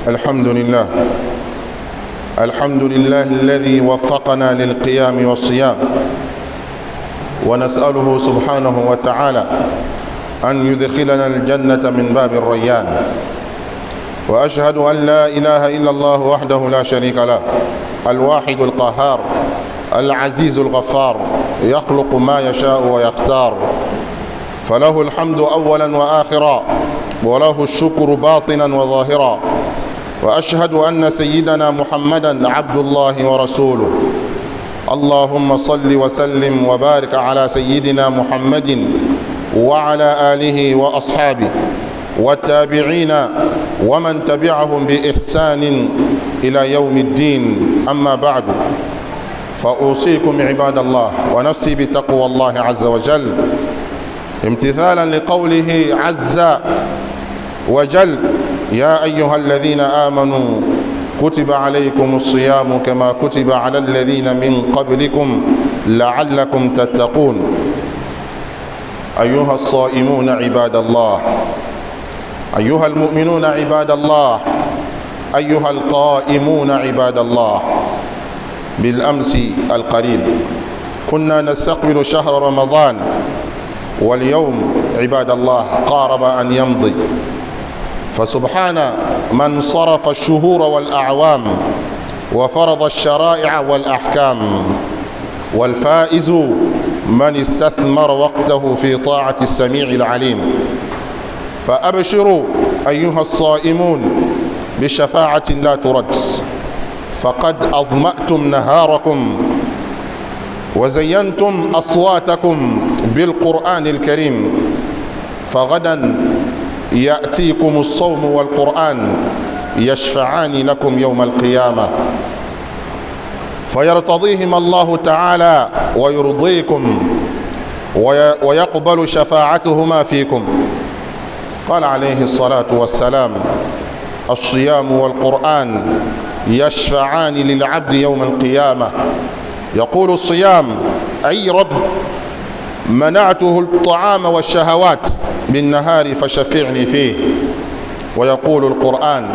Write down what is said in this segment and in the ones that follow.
الحمد لله، الحمد لله الذي وفقنا للقيام والصيام، ونسأله سبحانه وتعالى أن يدخلنا الجنة من باب الريان. وأشهد أن لا إله إلا الله وحده لا شريك له، الواحد القهار العزيز الغفار، يخلق ما يشاء ويختار، فله الحمد أولا وآخرا، وله الشكر باطنا وظاهرا. وأشهد أن سيدنا محمدا عبد الله ورسوله. اللهم صل وسلم وبارك على سيدنا محمد وعلى آله وأصحابه والتابعين ومن تبعهم بإحسان إلى يوم الدين. أما بعد، فأوصيكم عباد الله ونفسي بتقوى الله عز وجل، امتثالا لقوله عز وجل: يا أيها الذين آمنوا كتب عليكم الصيام كما كتب على الذين من قبلكم لعلكم تتقون. أيها الصائمون عباد الله، أيها المؤمنون عباد الله، أيها القائمون عباد الله، بالأمس القريب كنا نستقبل شهر رمضان، واليوم عباد الله قارب أن يمضي. فسبحان من صرف الشهور والأعوام وفرض الشرائع والأحكام، والفائز من استثمر وقته في طاعة السميع العليم. فأبشروا أيها الصائمون بشفاعة لا ترد، فقد أظمأتم نهاركم وزينتم أصواتكم بالقرآن الكريم، فغدا يأتيكم الصوم والقرآن يشفعان لكم يوم القيامة، فيرتضيهما الله تعالى ويرضيكم ويقبل شفاعتهما فيكم. قال عليه الصلاة والسلام: الصيام والقرآن يشفعان للعبد يوم القيامة. يقول الصيام: أي رب، منعته الطعام والشهوات بالنهار فشفعني فيه. ويقول القرآن: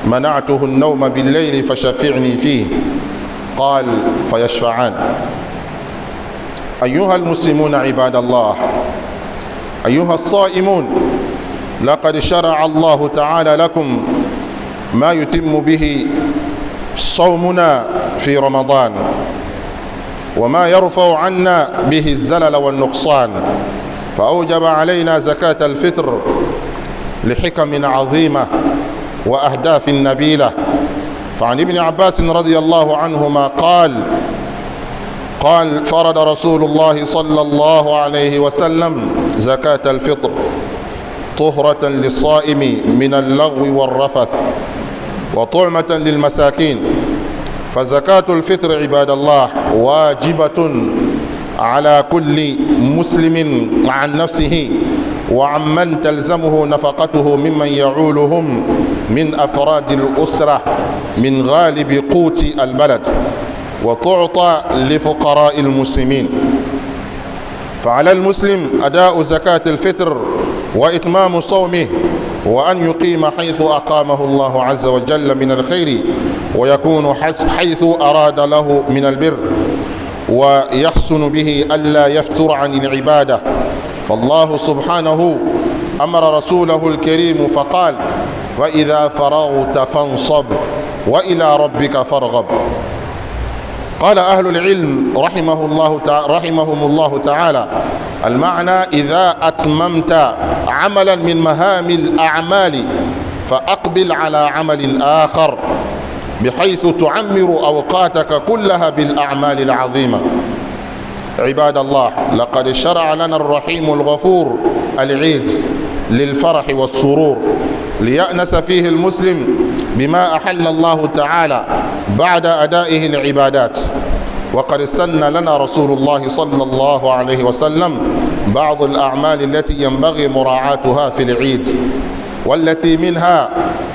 منعته النوم بالليل فشفعني فيه. قال: فيشفعان. أيها المسلمون عباد الله، أيها الصائمون، لقد شرع الله تعالى لكم ما يتم به صومنا في رمضان، وما يرفع عنا به الزلل والنقصان، فأوجب علينا زكاة الفطر لحكم عظيمة وأهداف نبيلة. فعن ابن عباس رضي الله عنهما قال: قال فرض رسول الله صلى الله عليه وسلم زكاة الفطر طهرة للصائم من اللغو والرفث، وطعمة للمساكين. فزكاة الفطر عباد الله واجبة على كل مسلم عن نفسه وعن من تلزمه نفقته ممن يعولهم من أفراد الأسرة من غالب قوت البلد، وتعطى لفقراء المسلمين. فعلى المسلم أداء زكاة الفطر وإتمام صومه، وأن يقيم حيث أقامه الله عز وجل من الخير، ويكون حيث أراد له من البر، ويحسن به ألا يفتر عن العبادة. فالله سبحانه أمر رسوله الكريم فقال: وإذا فرغت فانصب وإلى ربك فارغب. قال أهل العلم رحمهم الله تعالى: المعنى إذا أتممت عملا من مهام الأعمال فأقبل على عمل آخر، بحيث تعمر أوقاتك كلها بالأعمال العظيمة. عباد الله، لقد شرع لنا الرحيم الغفور العيد للفرح والسرور، ليأنس فيه المسلم بما أحل الله تعالى بعد أدائه العبادات. وقد سن لنا رسول الله صلى الله عليه وسلم بعض الأعمال التي ينبغي مراعاتها في العيد، والتي منها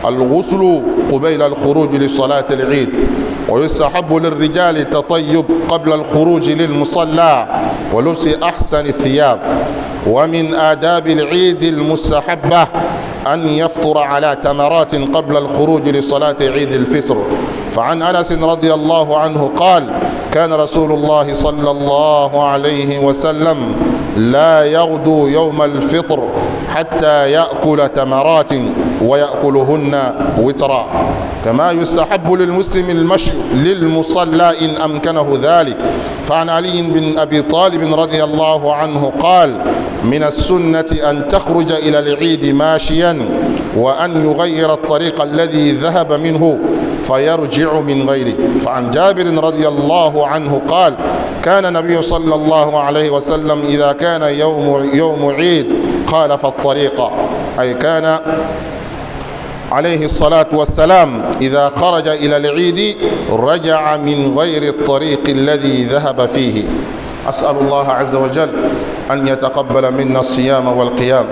الغسل قبيل الخروج لصلاة العيد، ويستحب للرجال التطيب قبل الخروج للمصلى ولبس أحسن الثياب. ومن آداب العيد المستحبة أن يفطر على تمرات قبل الخروج لصلاة عيد الفطر. فعن أنس رضي الله عنه قال: كان رسول الله صلى الله عليه وسلم لا يغدو يوم الفطر حتى يأكل تمرات ويأكلهن وترا. كما يستحب للمسلم المشي للمصلى إن أمكنه ذلك. فعن علي بن أبي طالب رضي الله عنه قال: من السنة أن تخرج إلى العيد ماشيا، وأن يغير الطريق الذي ذهب منه فيرجع من غيره. فعن جابر رضي الله عنه قال: كان النبي صلى الله عليه وسلم إذا كان يوم عيد خالف الطريق، أي كان عليه الصلاة والسلام إذا خرج إلى العيد رجع من غير الطريق الذي ذهب فيه. أسأل الله عز وجل أن يتقبل منا الصيام والقيام،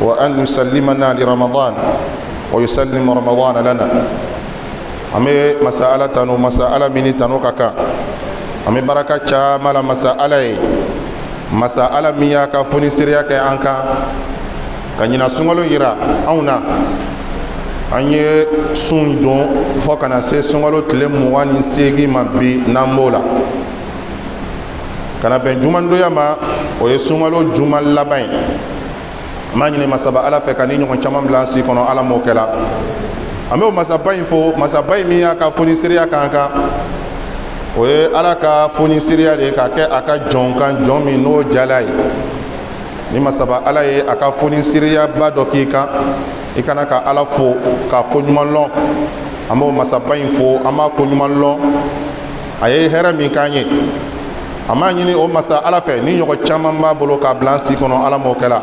وأن يسلمنا لرمضان ويسلم رمضان لنا. An bɛ masa Ala tanu, masa Ala min ni tanu ka kan. An bɛ baraka caman la masa Ala ye, masa Ala min y'a ka fonisireya kɛ an kan ka ɲina sunkalo yira anw na. An ye sun don fɔ ka na se sunkalo tile 28 ma bi, n'an b'o la ka na bɛn jumandonya ma, o ye sunkalo juma laban ye. An b'a ɲini masaba Ala fɛ ka ni ɲɔgɔn caman bila an si kɔnɔ, Ala m'o kɛla. An bɛ o masaba in fo, masaba in min y'a ka fonisireya k'an kan. O ye Ala ka fonisireya de ye ka kɛ a ka jɔn kan, jɔn min n'o jala ye. Ni masaba Ala ye a ka fonisireyaba dɔ k'i kan, i kana ka Ala fo k'a koɲuman lɔn. An b'o masaba in fo, an b'a koɲuman lɔn, a ye hɛrɛ min k'an ye. An b'a ɲini o masa Ala fɛ, ni ɲɔgɔn caman b'a bolo k'a bila an si kɔnɔ, Ala m'o kɛla.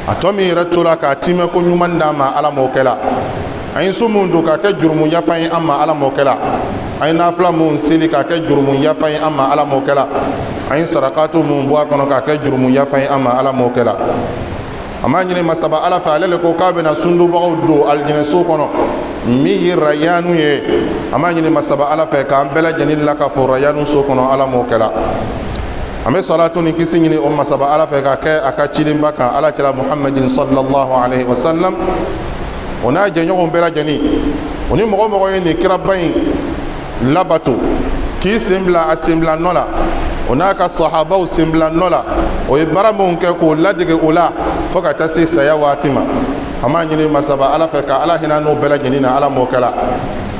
A tɔ min yɛrɛ tola k'a timɛ ko ɲuman d'an ma, Ala m'o kɛla. An ye sun mun don k'a kɛ jurumu yafa ye an ma, Ala m'o kɛla. An ye nafila mun seli k'a kɛ jurumu yafa ye an ma, Ala m'o kɛla. An ye sarakatu mun bɔ a kɔnɔ k'a kɛ jurumu yafa ye an ma, Ala m'o kɛla. An b'a ɲini masaba Ala fɛ, ale le ko k'a bɛna sundubagaw don alijinɛso kɔnɔ min ye rayanu ye. An b'a ɲini masaba Ala fɛ k'an bɛɛ lajɛlen lakafo rayanu so kɔnɔ, Ala m'o kɛla. An bɛ salatu ni kisi ɲini o masaba Ala fɛ ka kɛ a ka cidenba kan, Ala kira Muhammadin sallallahu alaihi wa sallam, o n'a jɛɲɔgɔnw bɛɛ lajɛlen, o ni mɔgɔ mɔgɔ ye nin kiraba in labato k'i sen bila a senbila nɔ la, o n'a ka sahabaw senbila nɔ la, o ye baara minnu kɛ k'o ladege o la fo ka taa se saya waati ma. An b'a ɲini masaba Ala fɛ ka Ala hinɛ n'o bɛɛ lajɛlen na, Ala m'o kɛla.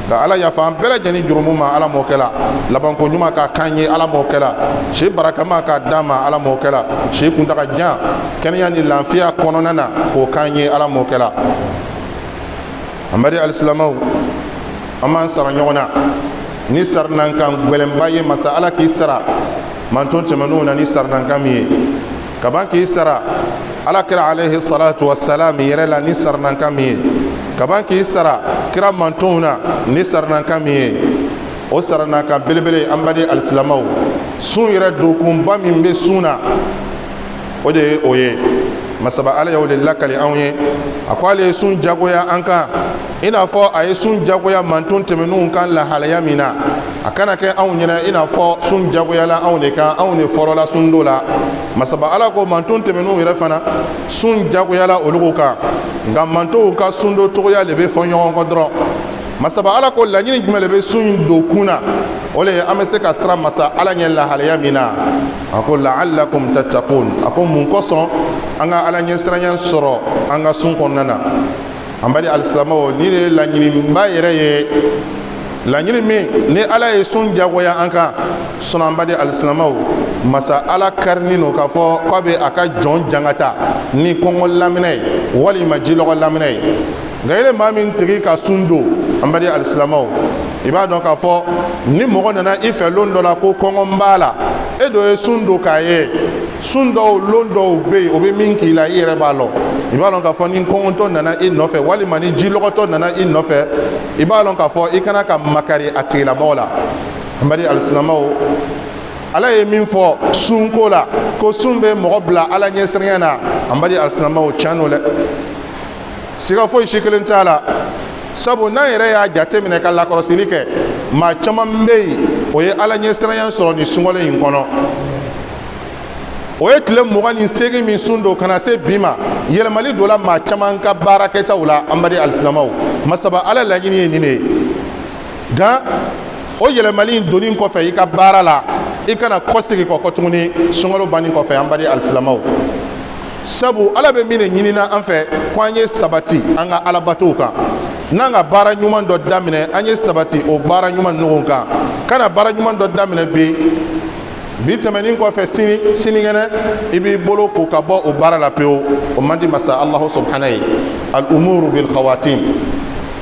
Ka Ala yafa an bɛɛ lajɛlen jurumu ma, Ala m'o kɛla. Labanko ɲuman k'a kan ye, Ala m'o kɛla. Si barakama k'a d'an ma, Ala m'o kɛla. Si kuntaga jan kɛnɛya ni lafiya kɔnɔna na k'o kan ye, Ala m'o kɛla. An bari alisilamɛw, an b'an sara ɲɔgɔn na ni saranankan gwɛlɛnba ye. Masa Ala k'i sara manton tɛmɛnenw na ni saranankan min ye, ka ban k'i sara Ala kira alayhi salatu wasalam yɛrɛ la ni saranankan min ye, ka ban k'i sara kira mantonw na ni saranankan min ye, o saranankan belebele. An baden alisilamɛw, sun yɛrɛ dokunba min bɛ sun na, o de ye o ye. Masaba Ala y'o de lakali anw ye. A ko ale ye sun jagoya an kan i n'a fɔ a ye sun jagoya manton tɛmɛnenw kan lahalaya min na. A kana kɛ anw ɲɛna i n'a fɔ sun jagoyala anw de kan, anw de fɔlɔla sundo la. Masaba Ala ko manton tɛmɛnenw yɛrɛ fana, sun jagoyala olu kan, nka mantonw ka sundo cogoya de bɛ fɔ ɲɔgɔn kɔ dɔrɔn. Masaba Ala ko laɲini jumɛn de bɛ sun in don kun na? O le ye an bɛ se ka siran masa Ala ɲɛ lahalaya min na. A ko la'allakum tattaqun. A ko mun kosɔn an ka Ala ɲɛsiranya sɔrɔ an ka sun kɔnɔna na? An bali alisilamɛw, ni de ye laɲiniba yɛrɛ ye, laɲini min ni Ala ye sun jagoya an kan. Sɔnni an bali alisilamɛw, masa Ala karinin don k'a fɔ k'a bɛ a ka jɔn jangata ni kɔngɔ laminɛ ye walima jilɔgɔ laminɛ ye. Nka ile maa min tigi ka sun don, an bali alisilamɛw, i b'a dɔn k'a fɔ ni mɔgɔ nana i fɛ lon dɔ la ko kɔngɔ b'a la, e dɔ ye sun don k'a ye, sun dɔw lon dɔw bɛ yen, o bɛ min k'i la, i yɛrɛ b'a lɔn. I b'a dɔn k'a fɔ ni kɔngɔtɔ nana i nɔfɛ walima ni jilɔgɔtɔ nana i nɔfɛ, i b'a dɔn k'a fɔ i kana ka makari a tigilamɔgɔ la. An bali alisilamɛw, Ala ye min fɔ sunko la, ko sun bɛ mɔgɔ bila Ala ɲɛsiranya na, an bali alisilamɛw, tiɲɛ don dɛ, siga foyi si kelen t'a la. Sabu n'an yɛrɛ y'a jate minɛ ka lakɔlɔsili kɛ, maa caman bɛ yen, o ye Ala ɲɛsiranya sɔrɔ nin sunkalo in kɔnɔ. O ye tile 28 min sun don ka na se bi ma. Yɛlɛmali donna maa caman ka baarakɛtaw la. An baden alisilamaw, masaba Ala laɲini ye nin de ye. Nka o yɛlɛmali in donni kɔfɛ i ka baara la, i kana kɔsegin kɔ tuguni sunkalo banni kɔfɛ. An baden alisilamaw, sabu Ala bɛ min de ɲinina an fɛ, ko an ye sabati an ka alabatow kan. N'an ka baara ɲuman dɔ daminɛ, an ye sabati o baara ɲuman ninnu kan. Kana baara ɲuman dɔ daminɛ bi, bi tɛmɛnin kɔfɛ, sini, sinikɛnɛ, i b'i bolo ko ka bɔ o baara la pewu. O man di masa Alahu subhana ye. Al umuru bil khawatim.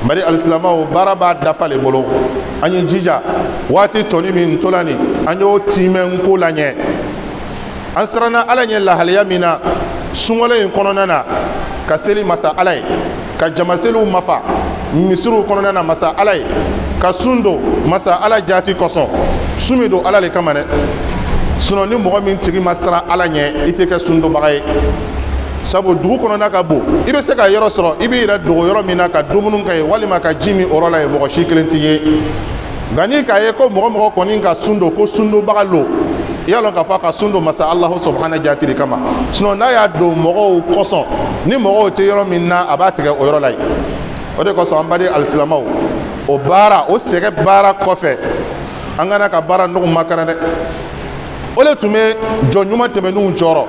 Bari alisilamaw, baara b'a dafa le bolo. An ye jija waati tɔni min tola nin, an y'o tiimɛ ko laɲɛ. An siranna Ala ɲɛ lahalaya min na sunkalo in kɔnɔna na, ka seli masa Ala ye, ka jamaseliw mafa misiriw kɔnɔna na masa Ala ye, ka sun don masa Ala jaati kosɔn. Sun bɛ don Ala le kama dɛ. Sinɔn ni mɔgɔ min tigi ma siran Ala ɲɛ, i tɛ kɛ sundonbaga ye, sabu dugu kɔnɔna ka bon, i bɛ se ka yɔrɔ sɔrɔ i b'i yɛrɛ dogo yɔrɔ min na ka dumuni kɛ yen, walima ka ji min o yɔrɔ la yen, mɔgɔ si kelen t'i ye. Nka n'i k'a ye ko mɔgɔ mɔgɔ kɔni ka sun don ko sundonbaga lo, i y'a lɔn k'a fɔ a ka sun don masa Alahu subahana jaati de kama. Sinɔn n'a y'a don mɔgɔw kosɔn, ni mɔgɔw tɛ yɔrɔ min na, a b'a tigɛ o yɔrɔ la yen. O de kosɔn, an baden alisilamɛw, o baara, o sɛgɛ baara kɔfɛ, an kana ka baara nɔgɔ makara dɛ. O le tun bɛ jɔn ɲuman tɛmɛnenw jɔrɔ.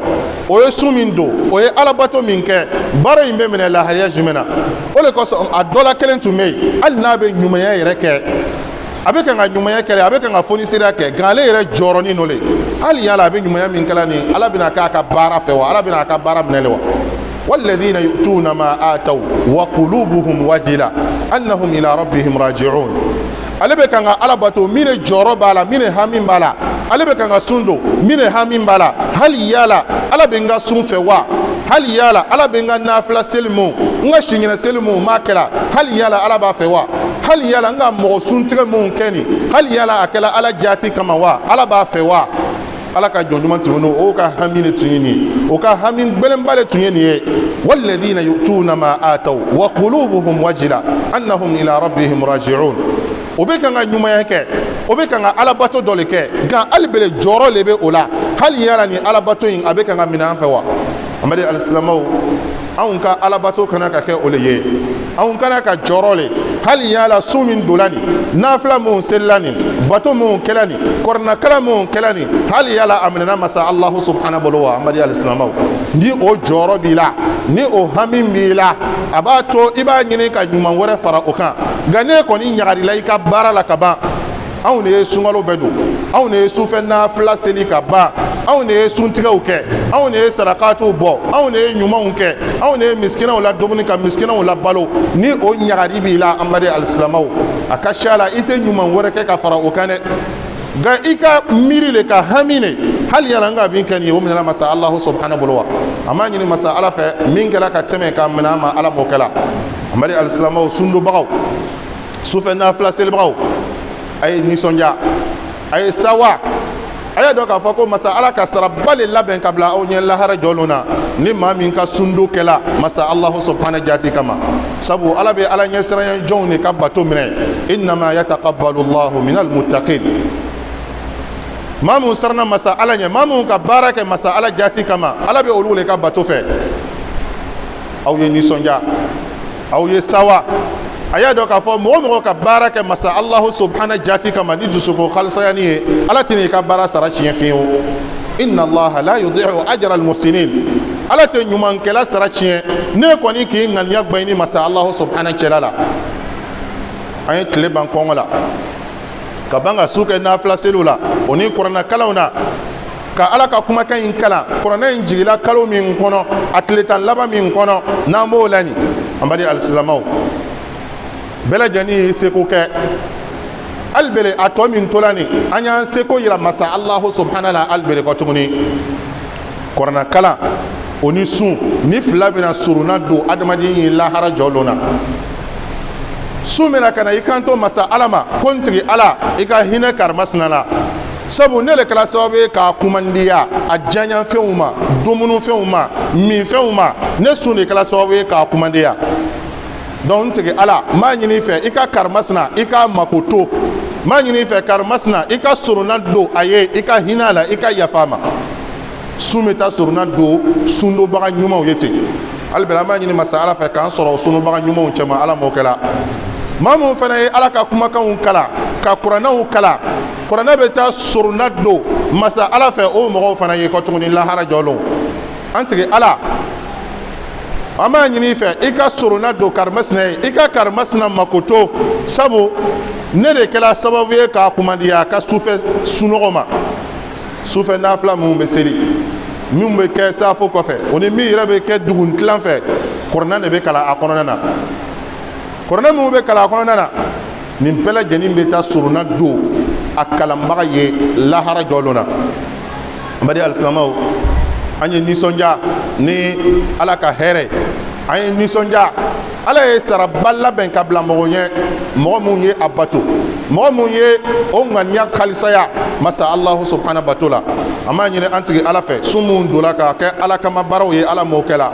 O ye sun min don, o ye alabato min kɛ, baara in bɛ minɛ lahaliya jumɛn na? O de kosɔn a dɔ la kelen tun bɛ yen, hali n'a bɛ ɲumanya yɛrɛ kɛ, a bɛ kan ka ɲumanya kɛ, a bɛ kan ka fonisiriya kɛ, nka ale yɛrɛ jɔrɔnin nɔ le, hali yala a bɛ ɲumanya min kɛla nin, Ala bɛna k'a ka baara fɛ wa? Ala bɛna a ka baara minɛ le wa? Walladhina yu'tuna ma ataw wa qulubuhum wajila annahum ila rabbihim raji'un. Ale bɛ kan ka Ala bato, min de jɔyɔrɔ b'a la, min de hami b'a la. Ale bɛ kan ka sun don, min de hami b'a la, hali yala Ala bɛ n ka sun fɛ wa? Hali yala Ala bɛ n ka nafila seli mun, n ka siɲɛnɛ seli mun m'a kɛla, hali yala Ala b'a fɛ wa? Hali yala n ka mɔgɔ suntigɛ mun kɛ nin, hali yala a kɛla Ala jaati kama wa? Ala b'a fɛ wa? Ala ka jɔn ɲuman tɛmɛn'o, o ka hami de tun ye nin ye, o ka hami gbɛlɛnba de tun ye nin ye. Walladhina yu'tuna ma ataw wa qulubuhum wajila annahum ila rabbihim raji'un. O bɛ kan ka ɲumanya kɛ, o bɛ kan ka alabato dɔ le kɛ, nka hali bele jɔyɔrɔ le bɛ o la, hali yala ni alabato in a bɛ kan ka minɛ an fɛ wa? Amadi alisilamɛw, anw ka alabato kana ka kɛ o le ye. Anw kana ka jɔrɔ le, hali yala sun min dola nin, nafila mun selila nin, bato mun kɛla nin, kɔrɔnakala mun kɛla nin, hali yala a minɛna masa Alahu subhana bolo wa? Amadi alisilamɛw, ni o jɔyɔrɔ b'i la, ni o hami b'i la, a b'a to i b'a ɲini ka ɲuman wɛrɛ fara o kan. Nka n'e kɔni ɲagarila i ka baara la ka ban, anw de ye sunkalo bɛɛ don, anw de ye sufɛ nafila seli ka ban, anw de ye suntigɛw kɛ, anw de ye sarakatiw bɔ, anw de ye ɲumanw kɛ, anw de ye misikinaw la dumuni ka misikinaw la balo, ni o ɲagari b'i la, an baden alisilamɛw, a ka siya la i tɛ ɲuman wɛrɛ kɛ ka fara o kan dɛ. Nka i ka miiri le, ka hami le, hali yala n ka min kɛ nin ye, o minɛna masa Alahu subhana bolo wa? A m'a ɲini masa Ala fɛ min kɛra ka tɛmɛ k'a minɛ a ma, Ala m'o kɛla. An baden alisilamɛw, sundonbagaw, sufɛ nafila selibagaw, a ye nisɔndiya, a ye sawa, a y'a dɔn k'a fɔ ko masa Ala ka saraba le labɛn ka bila aw ɲɛ lahara jɔlon na, ni maa min ka sundo kɛla masa Alahu subhana jaati kama. Sabu Ala bɛ Ala ɲɛsiranya jɔnw de ka bato minɛ. Innama yataqabbalu Allahu minal muttaqin. Maa min siranna masa Ala ɲɛ, maa min ka baara kɛ masa Ala jaati kama, Ala bɛ olu le ka bato fɛ. Aw ye nisɔndiya, aw ye sawa, a y'a dɔn k'a fɔ mɔgɔ mɔgɔ ka baara kɛ masa Alahu subhana jaati kama ni dusukun khalisayani ye, Ala tɛna i ka baara sara tiɲɛ fiyewu. Inna Allaha la yudi'u ajra al-muhsinin. Ala tɛ ɲumankɛla sara tiɲɛ, ne kɔni k'i ŋaniya gbɛn ni masa Alahu subhana cɛla la. An ye tile ban kɔngɔ la, ka ban ka su kɛ nafila seliw la, o ni kuranna kalanw na, ka Ala ka kumakan in kalan. Kuranɛ in jigila kalo min kɔnɔ, a tile 10 laban min kɔnɔ, n'an b'o la nin, an baden alisilamɛw, bɛɛ lajɛlen y'i seko kɛ. Hali bele a tɔ min tola nin, an y'an seko yira masa Alahu subhana la. Hali bele kɔ tuguni, kuranna kalan o ni sun ni fila bɛna surunna don adamaden ye lahara jɔ na. Sun bɛna ka na i kanto masa Ala ma ko n tigi Ala, i ka hinɛ karimasina la, sabu ne le kɛra sababu ye k'a kumandiya a diyaɲafɛnw ma, dumunifɛnw ma, minfɛnw ma. Ne sun de kɛra sababu ye k'a kumandiya. Donc n tigi Ala, n b'a ɲini i fɛ i ka karimasina i k'a mako to. N b'a ɲini i fɛ karimasina i ka sorona don a ye, i ka hinɛ a la, i ka yafa a ma. Sun bɛ taa sorona don sundonbaga ɲumanw ye ten. Hali bɛrɛ, an b'a ɲini Masa Ala fɛ k'an sɔrɔ sunubaga ɲumanw cɛma. Ala m'o kɛla. Maa mun fana ye Ala ka kumakanw kalan, ka kuranɛw kalan, kuranɛ bɛ taa sorona don Masa Ala fɛ o mɔgɔw fana ye kɔ tuguni lahara jɔlon. An tigi Ala, an b'a ɲini i fɛ, i ka sorona don karimasina ye, i ka karimasina makoto, sabu ne de kɛra sababu ye k'a kumandiya a ka sufɛ sunɔgɔ ma. Sufɛ nafila minnu bɛ seli, minnu bɛ kɛ saafo kɔfɛ, o ni min yɛrɛ bɛ kɛ dugutilan fɛ, kuranɛ de bɛ kalan a kɔnɔna na. Kuranɛ minnu bɛ kalan a kɔnɔna na, nin bɛɛ lajɛlen bɛ taa sorona don a kalanbaga ye lahara jɔlon na. N baden alisilamɛw, an ye nisɔndiya ni Ala ka hɛrɛ, an ye nisɔndiya. Ala ye saraba labɛn ka bila mɔgɔ ɲɛ, mɔgɔ mun ye a bato, mɔgɔ mun ye o ŋaniya kalisaya Masa Alahu subhana bato la. An b'a ɲini an tigi Ala fɛ, sun minnu donna k'a kɛ Ala kama baaraw ye, Ala m'o kɛla.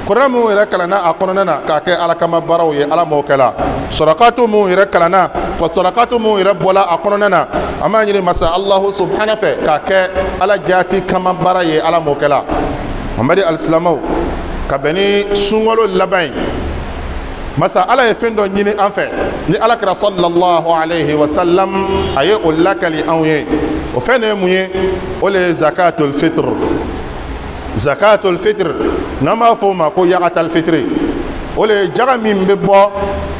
Kuranɛ minnu yɛrɛ kalanna a kɔnɔna na k'a kɛ Ala kama baaraw ye, Ala m'o kɛla. Sɔrɔkatu minnu yɛrɛ kalanna, ka sɔrɔkatu minnu yɛrɛ bɔla a kɔnɔna na, an b'a ɲini Masa Alahu subhana fɛ k'a kɛ Ala jaati kama baara ye, Ala m'o kɛla. An baden alisilamɛw, ka bɛn ni sunkalo laban ye, Masa Ala ye fɛn dɔ ɲini an fɛ ni Ala kira sallallahu alayhi wa sallam a ye o lakali anw ye. O fɛn de ye mun ye? O le ye zakatul fitr. Zakatul fitr, n'an b'a fɔ o ma ko yagatal fitri, o le ye jaga min bɛ bɔ,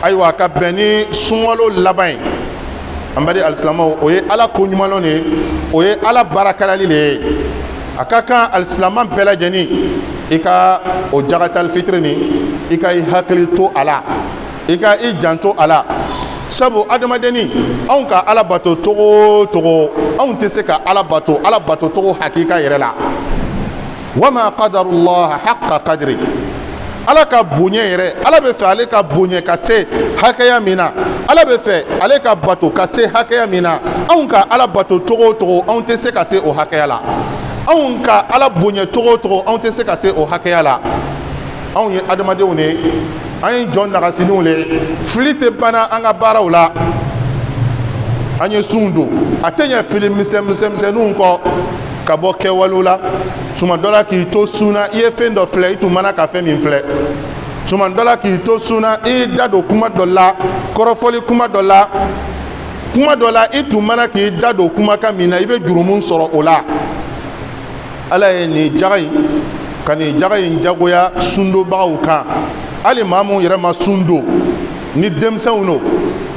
ayiwa, ka bɛn ni sunkalo laban ye. An baden alisilamɛw, o ye Ala ko ɲumanlɔn de ye, o ye Ala baarakalali de ye. A ka kan alisilama bɛɛ lajɛlen i ka o jagatal fitiri nin, i ka i hakili to a la, i ka i janto a la, sabu adamadenni, anw ka Ala bato togo o togo, anw tɛ se ka Ala bato Ala bato togo hakika yɛrɛ la. Wama qadarullah haqqa qadri. Ala ka bonya yɛrɛ, Ala bɛ fɛ ale ka bonya ka se hakɛya min na, Ala bɛ fɛ ale ka bato ka se hakɛya min na, anw ka Ala bato togo o togo, anw tɛ se ka se o hakɛya la. Anw ka Ala bonya togo o togo, anw tɛ se ka se o hakɛya la. Anw ye adamadenw de ye, an ye jɔn nagasininw de ye, fili tɛ banna an ka baaraw la. An ye sun don, a tɛ ɲɛ fili misɛn misɛn misɛnninw kɔ ka bɔ kɛwalew la. Tuma dɔ la, k'i to sun na, i ye fɛn dɔ filɛ i tun mana ka fɛn min filɛ. Tuma dɔ la, k'i to sun na, i y'i da don kuma dɔ la, kɔrɔfɔli kuma dɔ la, kuma dɔ la i tun mana k'i da don kumakan min na, i bɛ jurumu sɔrɔ o la. Ala ye nin jaga in ka nin jaga in jagoya sundonbagaw kan, hali maa mun yɛrɛ ma sun don ni denmisɛnw don.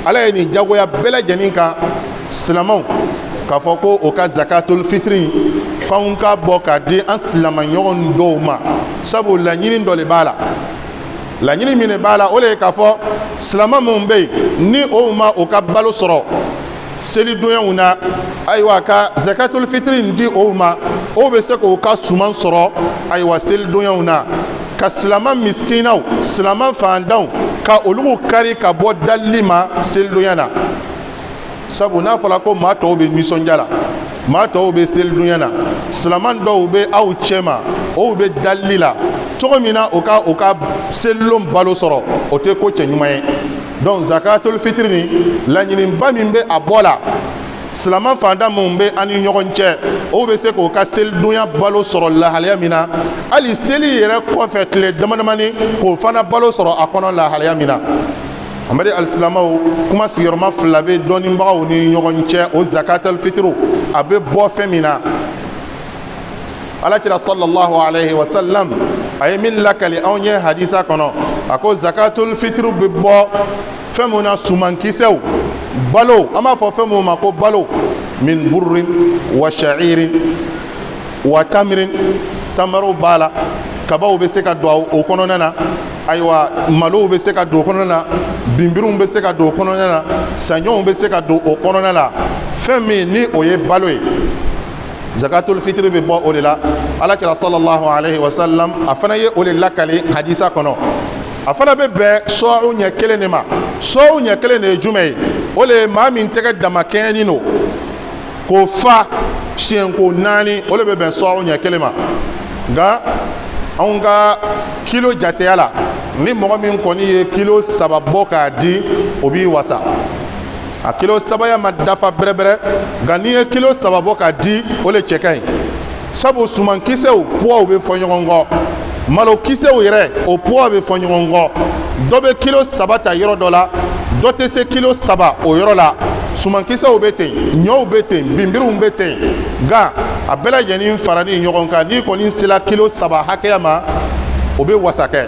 Ala ye nin jagoya bɛɛ lajɛlen kan silamɛw k'a fɔ ko o ka zakatul fitiri k'anw ka bɔ k'a di an silamaɲɔgɔn dɔw ma, sabu laɲini dɔ de b'a la. Laɲini min de b'a la, o de ye k'a fɔ silama minnu bɛ yen ni o ma o ka balo sɔrɔ selidonyaw na, ayiwa, ka zakatul fitiri in di o ma, o bɛ se k'o ka suman sɔrɔ, ayiwa, selidonyaw na, ka silama misikinaw, silama fantanw, ka olu kari ka bɔ dalili ma selidonya na. Sabu n'a fɔra ko maa tɔw bɛ nisɔndiya la, maa tɔw bɛ selidonya na, silaman dɔw bɛ aw cɛma, o bɛ dalili la cogo min na o ka selilon balo sɔrɔ, o tɛ ko cɛ ɲuman ye. Donc zakatul fitiri ni laɲiniba min bɛ a bɔ la, silama fantan minnu bɛ an ni ɲɔgɔn cɛ, o bɛ se k'o ka selidonya balo sɔrɔ lahalaya min na, hali seli yɛrɛ kɔfɛ tile damadamani, k'o fana balo sɔrɔ a kɔnɔ lahalaya min na. An baden alisilamaw, kuma sigiyɔrɔma fila bɛ dɔnnibagaw ni ɲɔgɔn cɛ o zakatal fitiriw a bɛ bɔ fɛn min na. Alakira sallallahu alayhi wa sallam a ye min lakali anw ye hadisa kɔnɔ, a ko zakatul fitiriw bɛ bɔ fɛn mun na? Sumankisɛw, balo, an b'a fɔ fɛn mun ma ko balo, min burrin wa sha'irin wa tamirin. Tamaraw b'a la, kabaw bɛ se ka don o kɔnɔna na, ayiwa, malow bɛ se ka don o kɔnɔna na, binbiriw bɛ se ka don o kɔnɔna na, saɲɔw bɛ se ka don o kɔnɔna la. Fɛn min ni o ye balo ye, zakatul fitiri bɛ bɔ o de la. Alakira sallallahu alayhi wa sallam a fana ye o de lakali hadisa kɔnɔ. A fana bɛ bɛn sɔɔw ɲɛ kelen de ma. Sɔɔw ɲɛ kelen de ye jumɛn ye? O de ye maa min tɛgɛ dama kɛɲɛni don k'o fa siɲɛko naani, o de bɛ bɛn sɔɔw ɲɛ kelen ma. Nka anw ka kilo jateya la, ni mɔgɔ min kɔni ye kilo 3 bɔ k'a di, o b'i wasa. A kilo sabaya ma dafa bɛrɛbɛrɛ, nka n'i ye kilo 3 bɔ k'a di, o le cɛ ka ɲi, sabu sumankisɛw poids bɛ fɔ ɲɔgɔn kɔ. Malokisɛw yɛrɛ, o poids bɛ fɔ ɲɔgɔn kɔ. Dɔ bɛ kilo 3 ta yɔrɔ dɔ la, dɔ tɛ se kilo 3 o yɔrɔ la. Sumankisɛw bɛ ten, ɲɔw bɛ ten, binbiriw bɛ ten. Nka a bɛɛ lajɛlen farani ɲɔgɔn kan, n'i kɔni sera kilo 3 hakɛya ma, o bɛ wasa kɛ.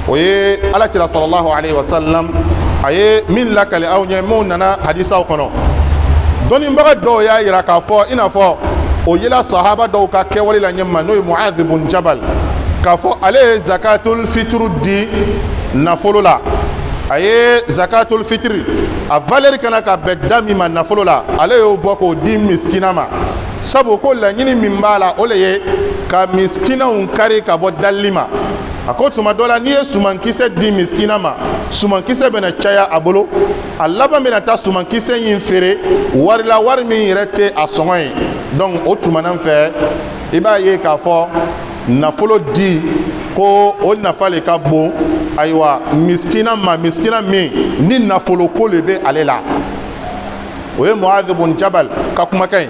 O ye Ala kira sallallahu alayhi wa sallam a ye min lakali aw ɲɛ, minnu nana hadisaw kɔnɔ. Dɔnnibaga dɔw y'a yira k'a fɔ, i n'a fɔ o yela sahaba dɔw ka kɛwale la ɲɛma, n'o ye Muadh bun Jabal, k'a fɔ ale ye zakatul fitiri di nafolo la. A ye zakatul fitiri a valeur kana ka bɛn da min ma nafolo la, ale y'o bɔ k'o di misikina ma, sabu ko laɲini min b'a la, o le ye ka misikinaw kari ka bɔ dalili ma. A ko tuma dɔ la, n'i ye sumankisɛ di misikina ma, sumankisɛ bɛna caya a bolo, a laban bɛna taa sumankisɛ in feere wari la, wari min yɛrɛ tɛ a sɔngɔ ye. Donc o tuma na fɛ, i b'a ye k'a fɔ nafolo di ko o nafa le ka bon, ayiwa, misikina ma, misikina min ni nafolo ko le bɛ ale la. O ye Muadh bun Jabal ka kumakan ye.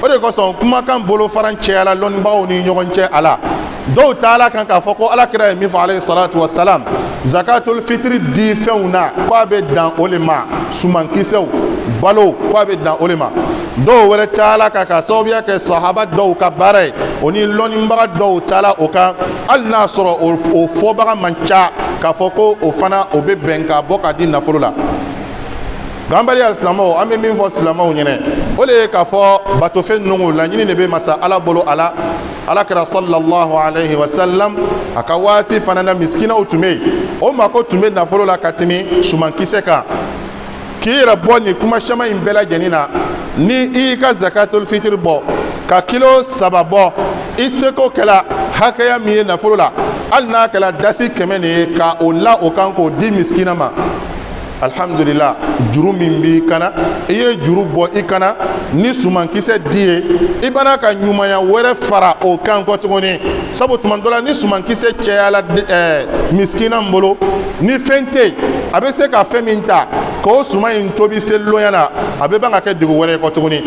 O de kosɔn kumakan bolofaran cayala lɔnnibagaw ni ɲɔgɔn cɛ a la. Dɔw taala kan k'a fɔ ko Ala kira ye min fɔ alayhi salatu wa salam, zakatul fitiri di fɛnw na, ko a bɛ dan o le ma, sumankisɛw, balo, ko a bɛ dan o le ma. Dɔw wɛrɛ taala kan ka sababuya kɛ sahaba dɔw ka baara ye, o ni lɔnnibaga dɔw taala o kan, hali n'a sɔrɔ o fɔbaga man ca, k'a fɔ ko o fana o bɛ bɛn k'a bɔ k'a di nafolo la. Nka an bali alisilamɛw, an bɛ min fɔ silamɛw ɲɛnɛ, o de ye k'a fɔ batofɛn ninnu, laɲini de bɛ masa Ala bolo a la. Ala kira sallallahu alayhi wa sallam a ka waati fana na, misikinaw tun bɛ yen, o mako tun bɛ nafolo la ka tɛmɛ sumankisɛ kan. K'i yɛrɛ bɔ nin kuma caman in bɛɛ lajɛlen na, ni i y'i ka zakatul fitiri bɔ ka kilo 3 bɔ, i seko kɛla hakɛya min ye nafolo la, hali n'a kɛla dasi 100 de ye, ka o la o kan k'o di misikina ma, alhamdulillah. Juru min b'i kana, i ye juru bɔ i kana ni sumankisɛ di ye, i bana ka ɲumanya wɛrɛ fara o kan kɔ tuguni. Sabu tuma dɔ la, ni sumankisɛ cayala misikina bolo, ni fɛn tɛ yen a bɛ se ka fɛn min ta k'o suman in tobi selilonya na, a bɛ ban ka kɛ degun wɛrɛ ye kɔ tuguni.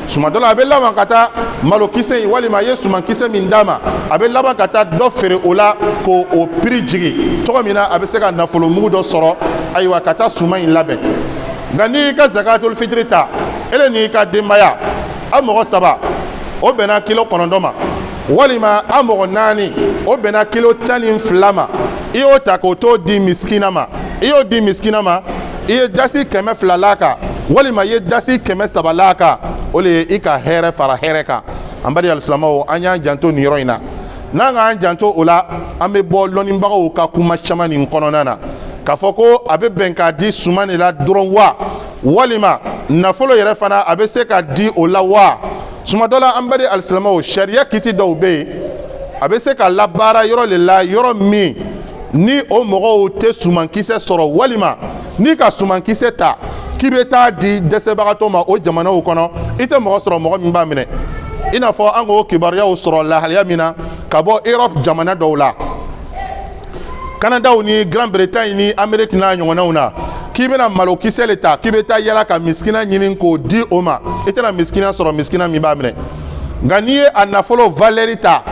Suma dɔ la, a bɛ laban ka taa malokisɛ in, walima a ye sumankisɛ min d'a ma, a bɛ laban ka taa dɔ feere o la k'o o prix jigin cogo min na a bɛ se ka nafolo mugu dɔ sɔrɔ, ayiwa, ka taa suman in labɛn. Nka n'i y'i ka zakatul fitiri ta, ele n'i ka denbaya, aw mɔgɔ saba, o bɛnna kilo 9 ma, walima aw mɔgɔ naani, o bɛnna kilo 12 ma, i y'o ta k'o t'o di misikina ma, i y'o di misikina ma, i ye dasi 200 l'a kan, walima i ye dasi 300 l'a kan, o de ye i ka hɛrɛ fara hɛrɛ kan. An bali alisilamɛw, an y'an janto nin yɔrɔ in na. N'an k'an janto o la, an bɛ bɔ lɔnnibagaw ka kuma caman nin kɔnɔna na, k'a fɔ ko a bɛ bɛn k'a di suman de la dɔrɔn wa, walima nafolo yɛrɛ fana a bɛ se ka di o la wa. Suma dɔ la, an bali alisilamɛw, sariya kiti dɔw bɛ yen, a bɛ se ka labaara yɔrɔ de la, yɔrɔ min ni o mɔgɔw tɛ sumankisɛ sɔrɔ, walima n'i ka sumankisɛ ta k'i bɛ taa di dɛsɛbagatɔ ma o jamanaw kɔnɔ, i tɛ mɔgɔ sɔrɔ mɔgɔ min b'a minɛ. I n'a fɔ an k'o kibaruyaw sɔrɔ lahalaya min na ka bɔ Europe jamana dɔw la, Kanadaw ni Grande Bretagne ni Amérique n'a ɲɔgɔnnaw na, k'i bɛna malokisɛ le ta k'i bɛ taa yala ka misikina ɲini k'o di o ma, i tɛna misikina sɔrɔ, misikina min b'a minɛ. Nka n'i ye a nafolo valeur ta,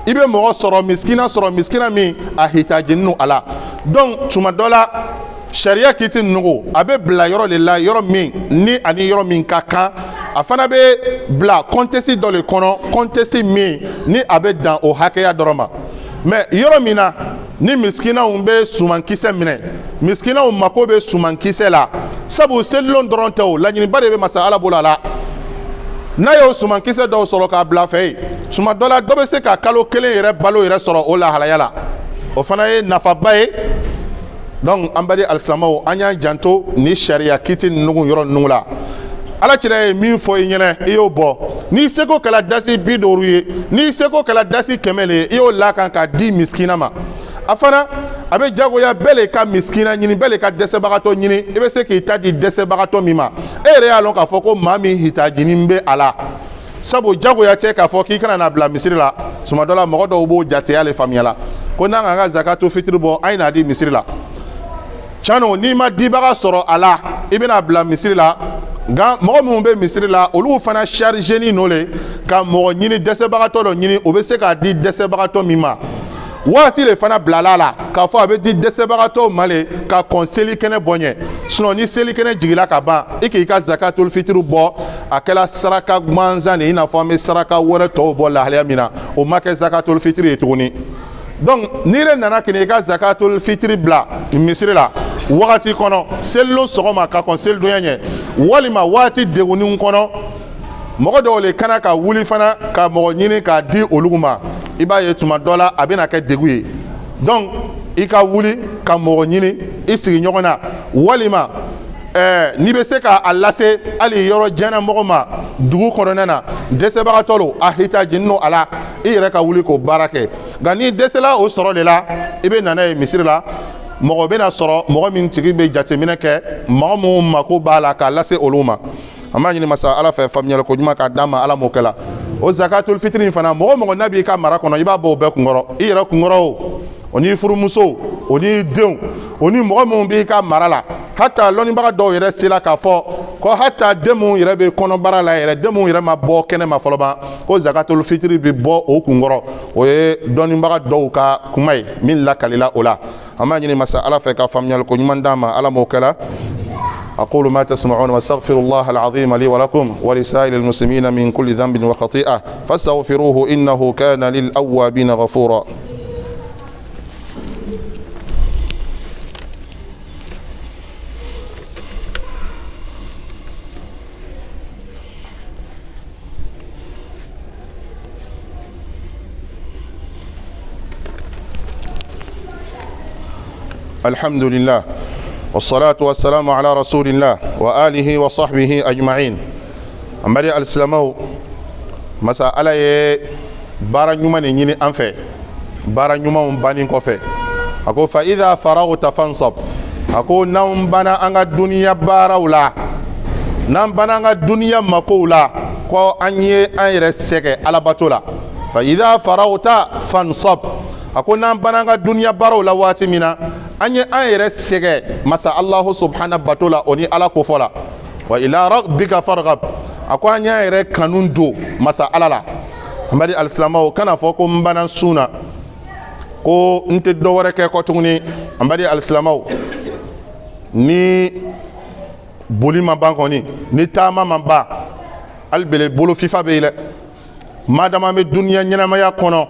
i bɛ mɔgɔ sɔrɔ, misikina sɔrɔ, misikina min a hitajinin don a la. Donc tuma dɔ la, sariya kiti ninnu, a bɛ bila yɔrɔ de la, yɔrɔ min ni ani yɔrɔ min ka kan. A fana bɛ bila contexte dɔ de kɔnɔ, contexte min ni a bɛ dan o hakɛya dɔrɔn ma. Mais yɔrɔ min na ni misikinaw bɛ sumankisɛ minɛ, misikinaw mako bɛ sumankisɛ la, sabu selilon dɔrɔn tɛ, o laɲiniba de bɛ masa Ala bolo a la. N'a y'o sumankisɛ dɔw sɔrɔ k'a bila fɛ yen, suma dɔ la, dɔ bɛ se ka kalo kelen yɛrɛ balo yɛrɛ sɔrɔ o lahalaya la, o fana ye nafaba ye. Donc an bali alisilamɛw, an y'an janto ni sariya kiti ninnu yɔrɔ ninnu la. Ala kira ye min fɔ i ɲɛnɛ, i y'o bɔ. N'i seko kɛla dasi 50 ye, n'i seko kɛla dasi 100 le ye, i y'o la kan k'a di misikina ma. A fana a bɛ jagoya bɛɛ le ka misikina ɲini, bɛɛ le ka dɛsɛbagatɔ ɲini. I bɛ se k'i ta di dɛsɛbagatɔ min ma, e yɛrɛ y'a lɔn k'a fɔ ko maa min hitajini bɛ a la, sabu jagoya tɛ k'a fɔ k'i kana na bila misiri la. Suma dɔ la, mɔgɔ dɔw b'o jateya le faamuya la ko n'an k'an ka zakatu fitiri bɔ, an ye n'a di misiri la. Tiɲɛ, n'i ma dibaga sɔrɔ a la, i bɛna bila misiri la. Nka mɔgɔ minnu bɛ misiri la, olu fana chargé ni n'o le ka mɔgɔ ɲini, dɛsɛbagatɔ dɔ ɲini, o bɛ se k'a di dɛsɛbagatɔ min ma. Waati de fana bilala a la k'a fɔ a bɛ di dɛsɛbagatɔw ma le ka kɔn selikɛnɛ bɔ ɲɛ. Sinon ni selikɛnɛ jigila ka ban, i k'i ka zakatul fitiri bɔ, a kɛla saraka gansan de, i n'a fɔ an bɛ saraka wɛrɛ tɔw bɔ lahalaya min na, o ma kɛ zakatul fitiri ye tuguni. Donc n'i yɛrɛ nana k'i n'i ka zakatul fitiri bila misiri la wagati kɔnɔ, selilon sɔgɔma ka kɔn selidonya ɲɛ, walima waati degunnin kɔnɔ, mɔgɔ dɔw le kana ka wuli fana ka mɔgɔ ɲini k'a di olu ma, i b'a ye tuma dɔ la a bɛna kɛ degun ye. Donc i ka wuli ka mɔgɔ ɲini i sigiɲɔgɔn na, walima n'i bɛ se k'a lase hali yɔrɔ jan na mɔgɔ ma dugu kɔnɔna na, dɛsɛbagatɔ lo, a hitajinin lo a la, i yɛrɛ ka wuli k'o baara kɛ. Nka n'i dɛsɛla o sɔrɔ de la, i bɛ na n'a ye misiri la, mɔgɔ bɛna sɔrɔ, mɔgɔ min tigi bɛ jateminɛ kɛ, mɔgɔ minnu mako b'a la, k'a lase olu ma. An b'a ɲini masa Ala fɛ faamuyali ko ɲuman k'a d'an ma. Ala m'o kɛ la. O zakatul fitiri in fana, mɔgɔ mɔgɔ n'a b'i ka mara kɔnɔ, i b'a bɔ o bɛɛ kunkɔrɔ, i yɛrɛ kunkɔrɔ, o n'i furumusow, o n'i denw, o ni mɔgɔ minnu b'i ka mara la. Hata lɔnnibaga dɔw yɛrɛ sela k'a fɔ ko hata den minnu yɛrɛ bɛ kɔnɔbara la yɛrɛ, den minnu yɛrɛ ma bɔ kɛnɛ ma fɔlɔ ban, ko zakatul fitiri bɛ bɔ o kunkɔrɔ. O ye dɔnnibaga dɔw ka kuma ye min lakalila o la. An b'a ɲini masa Ala fɛ ka faamuyali ko ɲuman d'an ma. Ala m'o kɛla. أقول ما تسمعون واستغفر الله العظيم لي ولكم ولسائر المسلمين من كل ذنب وخطيئة، فاستغفروه إنه كان للأوابين غفورا. الحمد لله والصلاة والسلام على رسول الله وآله وصحبه أجمعين. An bari alisilamɛw, masa Ala ye baara ɲuman de ɲini an fɛ. Baara ɲumanw banni kɔfɛ, a ko: fa idha faragta fansab. A ko n'anw banna an ka duniya baaraw la, n'an banna an ka duniya makow la, ko an ye an yɛrɛ sɛgɛ alabato la, fa idha faragta fansab. A ko n'an banna an ka duniya baaraw la waati min na, an ye an yɛrɛ sɛgɛ masa Alahu subhana bato la, o ni Ala kofɔ la, wa ila rabbika farghab. A ko an y'an yɛrɛ kanu don masa Ala la. An bari alisilamɛw, kana fɔ ko n banna sun na, ko n tɛ dɔ wɛrɛ kɛ kɔ tuguni. An bari alisilamɛw, ni boli ma ban kɔni, ni taama ma ban, hali bele bolo fifa bɛ yen dɛ. Madama an bɛ duniya ɲɛnamaya kɔnɔ,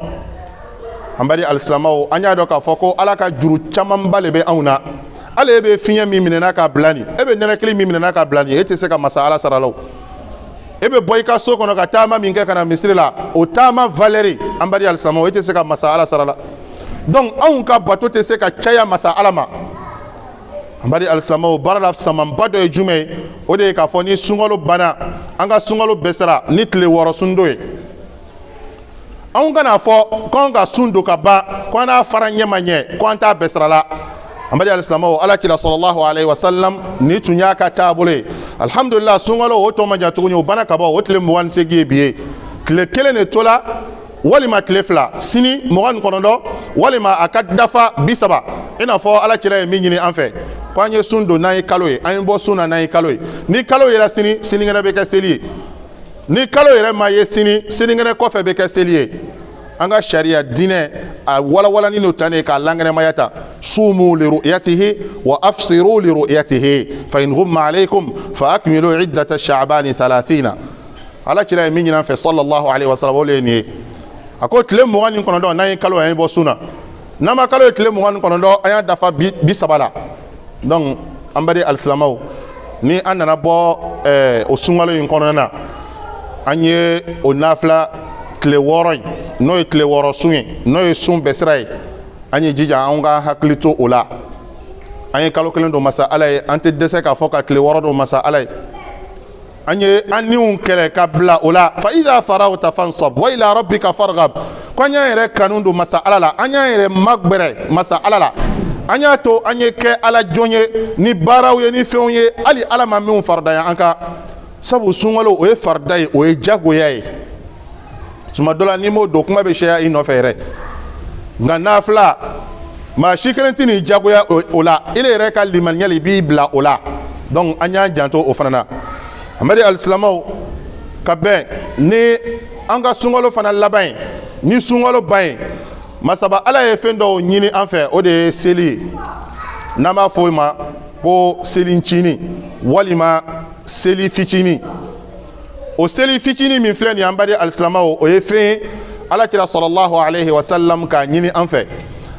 an bari alisilamɛw, an y'a dɔn k'a fɔ ko Ala ka juru camanba de bɛ anw na. Hali e bɛ fiɲɛ min minɛna k'a bila nin, e bɛ nɛnɛkili min minɛna k'a bila nin, e tɛ se ka masa Ala sara la. O e bɛ bɔ i ka so kɔnɔ ka taama min kɛ ka na misiri la, o taama valeur, an bari alisilamɛw, e tɛ se ka masa Ala sara la. Donc anw ka bato tɛ se ka caya masa Ala ma. An bari alisilamɛw, baara la samanba dɔ ye jumɛn ye? O de ye k'a fɔ ni sunkalo banna, an ka sunkalo bɛɛ sara ni tile 6 sundo ye. Anw kana fɔ k'anw ka sun don ka ban, ko an n'a fara ɲɛ ma ɲɛ, ko an t'a bɛɛ sara la. An bari alisilamɛw, Ala kira sallallahu alaihi wasallam ni tun y'a ka taabolo ye. Alhamdulillah, sunkalo o tɔ ma jan tuguni, o banna ka bɔ, o tile 28 ye bi ye. Tile kelen de tola walima tile 2, sini 29, walima a ka dafa 30, i n'a fɔ Ala kira ye min ɲini an fɛ, ko an ye sun don n'an ye kalo ye, an ye bɔ sun na n'an ye kalo ye. Ni kalo yera sini, sinikɛnɛ bɛ kɛ seli ye. Ni kalo yɛrɛ ma ye sini, sinikɛnɛ kɔfɛ bɛ kɛ seli ye. An ka sariya diinɛ a walawalani n'o ta ne k'a lankɛnɛmaya ta: sumu li ru'yatihi wa afsiru li ru'yatihi, fa in ghumma alaykum fa akmilu iddata sha'bani 30. Ala kira ye min ɲini an fɛ sallallahu alaihi wasallam, o de ye nin ye. A ko tile 29, n'an ye kalo, an ye bɔ sun na. N'an ma kalo ye tile 29, an y'a dafa 30 la. Donc an bari alisilamɛw, ni an nana bɔ o sunkalo in kɔnɔna na, an ye o nafila tile 6 in, n'o ye tile 6 sun ye, n'o ye sun bɛsira ye, an ye jija an ka hakili to o la. An ye kalo kelen don masa Ala ye, an tɛ dɛsɛ k'a fɔ ka tile 6 don masa Ala ye. An ye an niw kɛlɛ ka bila o la. Fa idha faragta fansab wa ila rabbika farghab. Ko an y'an yɛrɛ kanu don masa Ala la, an y'an yɛrɛ magbɛrɛ masa Ala la, an y'a to an ye kɛ Ala jɔn ye ni baaraw ye, ni fɛnw ye, hali Ala ma minnu faridaya an kan. Sabu sunkalo, o ye farida ye, o ye jagoya ye. Tuma dɔ la, n'i m'o don, kuma bɛ sɛya i nɔfɛ yɛrɛ. Nka nafila, maa si kelen tɛ n'i jagoya o la, i yɛrɛ ka limaniya i b'i bila o la. Donc an y'an janto o fana na. Amadi alisilamɛw, ka bɛn ni an ka sunkalo fana laban ye, ni sunkalo ban ye, Masaba Ala ye fɛn dɔw ɲini an fɛ, o de ye seli ye, n'an b'a fɔ o ma ko selincinin walima seli fitinin. O seli fitinin min filɛ nin ye, an baden alisilamaw, o ye fɛn ye Ala kira sɔlɔlahu alayhi wa sallam k'a ɲini an fɛ.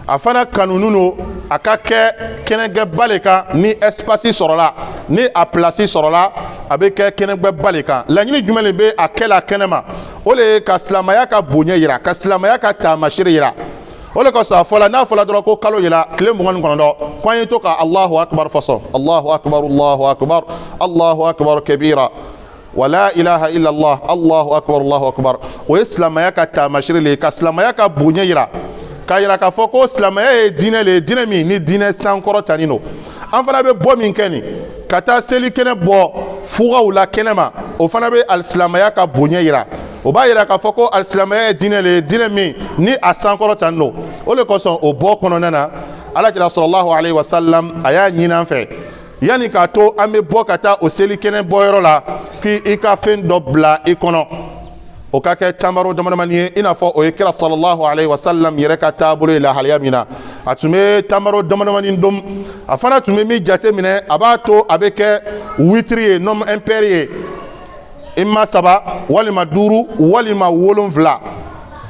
A fana kanunen don a ka kɛ kɛnɛgɛba le kan. Ni espace sɔrɔla, ni a place sɔrɔla, a bɛ kɛ kɛnɛgɛba le kan. Laɲini jumɛn de bɛ a kɛ la kɛnɛma? O le ye ka silamaya ka bonya yira, ka silamaya ka taamasere yira. O de kosɔn a fɔla, n'a fɔla dɔrɔn ko kalo yela tile 29, ko an ye to ka Allahu akbar fɔ sɔn: Allahu akbar, Allahu akbar, Allahu akbar kabira, wala ilaha illallah, Allahu akbar, Allahu akbar. O ye silamaya ka taamasere le ye, ka silamaya ka bonya yira, k'a yira k'a fɔ ko silamaya ye diinɛ le ye, diinɛ min ni diinɛ sankɔrɔtanin don. An fana bɛ bɔ min kɛ nin ka taa seli kɛnɛ bɔ fugaw la kɛnɛma, o fana bɛ alisilamaya ka bonya yira. O b'a yira k'a fɔ ko alisilamaya ye diinɛ le ye, diinɛ min ni a sankɔrɔtanin don. O de kosɔn o bɔ kɔnɔna na, Alakira sɔlɔlahu alayhi wa sallam a y'a ɲini an fɛ, yanni k'a to an bɛ bɔ ka taa o seli kɛnɛ bɔyɔrɔ la, k'i ka fɛn dɔ bila i kɔnɔ, o ka kɛ tamaro damadamani ye, i n'a fɔ o ye kira sɔlɔlahu alayhi wa sallam yɛrɛ ka taabolo ye lahalaya min na. A tun bɛ tamaro damadamani dun. A fana tun bɛ min jate minɛ, a b'a to a bɛ kɛ witiri ye, nombre impair ye, imma saba walima duuru walima wolonfila.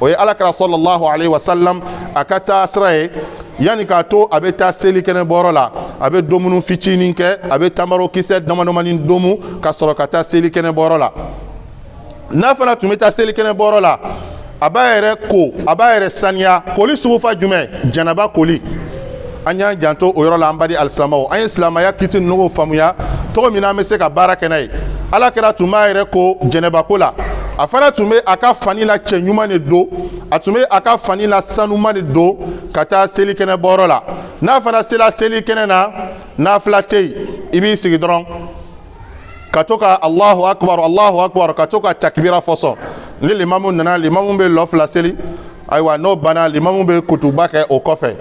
O ye Ala kira sɔlɔlahu alayhi wa sallam a ka taa sira ye. Yanni k'a to a bɛ taa seli kɛnɛ bɔyɔrɔ la, a bɛ dumuni fitinin kɛ, a bɛ tamaro kisɛ damadamani domu ka sɔrɔ ka taa seli kɛnɛ bɔyɔrɔ la. N'a fana tun bɛ taa seli kɛnɛ bɔyɔrɔ la, a b'a yɛrɛ ko, a b'a yɛrɛ saniya. Koli sugu fa jumɛn? Janaba koli. An y'an janto o yɔrɔ la, an baden alisilamaw. An ye silamaya kiti ninnu faamuya cogo min na, an bɛ se ka baara kɛ n'a ye. Ala kira tun b'a yɛrɛ ko jɛnɛbako la. A fana tun bɛ a ka fani la cɛ ɲuman de don, a tun bɛ a ka fani la sanuman de don ka taa seli kɛnɛ bɔyɔrɔ la. N'a fana sera seli kɛnɛ na, nafila tɛ yen, i b'i sigi dɔrɔn ka to ka Allahu akbar, Allahu akbar, ka to ka takibira fɔ sɔn. Ni limamu nana, limamu bɛ lɔ fila seli. Ayiwa, n'o banna, limamu bɛ kutuba kɛ. O kɔfɛ,